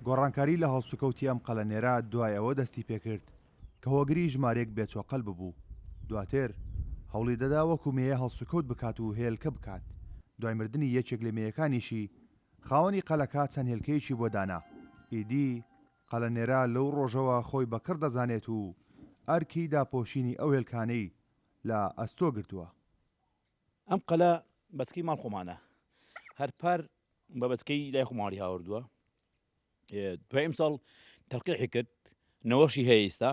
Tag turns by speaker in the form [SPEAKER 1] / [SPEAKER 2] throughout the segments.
[SPEAKER 1] گۆڕانکاری لە هەڵسوکەوتی ئەم قەلەنێرە دوای ئەوە دەستی پێکرد کە هۆگری ژمارەیەک بێچۆقەل ببوو، دواتر هەوڵی دەدا وەکو مێیە هەڵسوکەوت بکات و هێلکە بکات، دوای مردنی یەکێک لە مێیەکانیشی خاوەنی قەلەکە چەند هێلکەیەکی بۆ دانا، ئیدی قەلەنێرە لەو ڕۆژەوە خۆی بە کڕ دەزانێت و ئەرکی داپۆشینی ئەو هێلکانەی لە ئەستۆ گرتووە.
[SPEAKER 2] ئەم قەلە بەچکەی ماڵ خۆمانە هەر پار بە بەچکەی لای خۆماڵی هاوردووە دوای ئەمساڵ تەلقیحی کرد نەوەشی هەیە ئیستا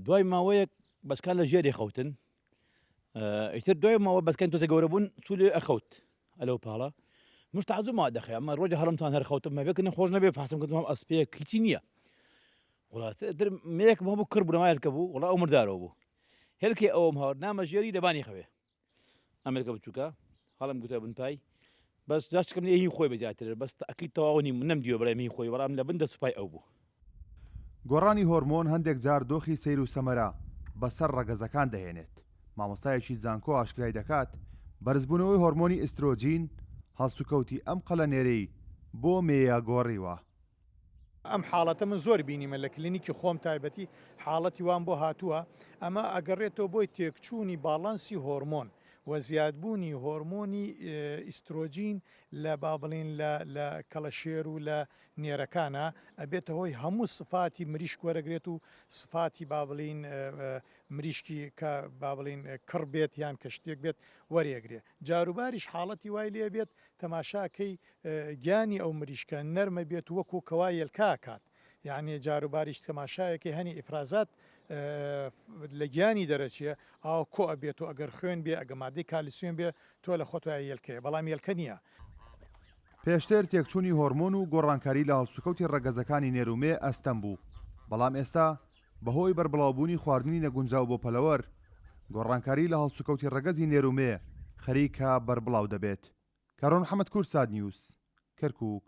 [SPEAKER 2] دوای ماوەیەک بەچکان لە ژێری خەوتن ئیتر دوای ماوە بەچکان تۆزە گەورە بوون چوو لێ ئەخەوت ئەلەو پاڵە مش تعزم ما دەخێ ئەمە ڕۆژە هەڵمتان هەر خەوتم مەبێکن خۆش نەبێ پاسم کردم ئەسپێک هیچی نییە وڵات در مێک هەبوو کڕ بوو نەمایەکە بوو وڵا ئەو مردارەوە بوو هێلکەی ئەوم هاورد نامە ژێری لەبانی خەوێ ئەمریکا بچووکە هەڵم گوتە بن پای بەس جاشکم لێ هی خۆی بە زیاتر بەس تەئکید تەواو نیم نەم دیوە بڵێم هی خۆی بەڵام لە بن دەست و پای ئەو بوو.
[SPEAKER 1] گۆڕانی هۆرمۆن هەندێک جار دۆخی سەیر و سەمەرە بەسەر ڕەگەزەکان دەهێنێت، مامۆستایەکی زانکۆ ئاشکرای دەکات، بەرزبوونەوەی هۆرمۆنی ئیسترۆجین هەڵسوکەوتی ئەم قەلەنێرەی بۆ مێیە گۆڕیوە.
[SPEAKER 3] ئەم حاڵەتە من زۆر بینیمە لە کلینیکی خۆم تایبەتی حاڵەتی وام بۆ هاتووە ئەمە ئەگەڕێتەوە بۆی تێکچوونی باڵانسی هۆرمۆن و زیادبوونی هۆرمۆنی ئیسترۆجین لە با بڵین لە لە کەڵەشێر و لە نێرەکانە ئەبێتە هۆی هەموو سفاتی مریشک وەرەگرێت و سفاتی با بڵین مریشکی کە با بڵین کڕ بێت یان کە شتێک بێت وەرێگرێ جاروباریش حاڵەتی وای لێ بێت تەماشاکەی گیانی ئەو مریشکە نەرمە بێت وەکو کەوا یەلکا ئەکات یەعنی جاروباریش تەماشایەکەی هەنی ئیفرازات لە گیانی دەرەچێ ئاوا کۆ ئەبێت و ئەگەر خوێن بێ ئەگە مادەی کالیسیۆم بێ تۆ لە خۆت وایە یەلکەیە بەڵام یەلکە نییە.
[SPEAKER 1] پێشتر تێکچوونی هۆرمۆن و گۆڕانکاری لە هەڵسوکەوتی ڕەگەزەکانی نێر و مێ ئەستەم بوو، بەڵام ئێستا بەهۆی بەربڵاوبوونی خواردنی نەگونجاو بۆ پەلەوەر، گۆڕانکاری لە هەڵسوکەوتی ڕەگەزی نێر و مێ خەریکە بەربڵاو دەبێت. کارۆن محەمەد کوردسات نیوز، کەرکووک.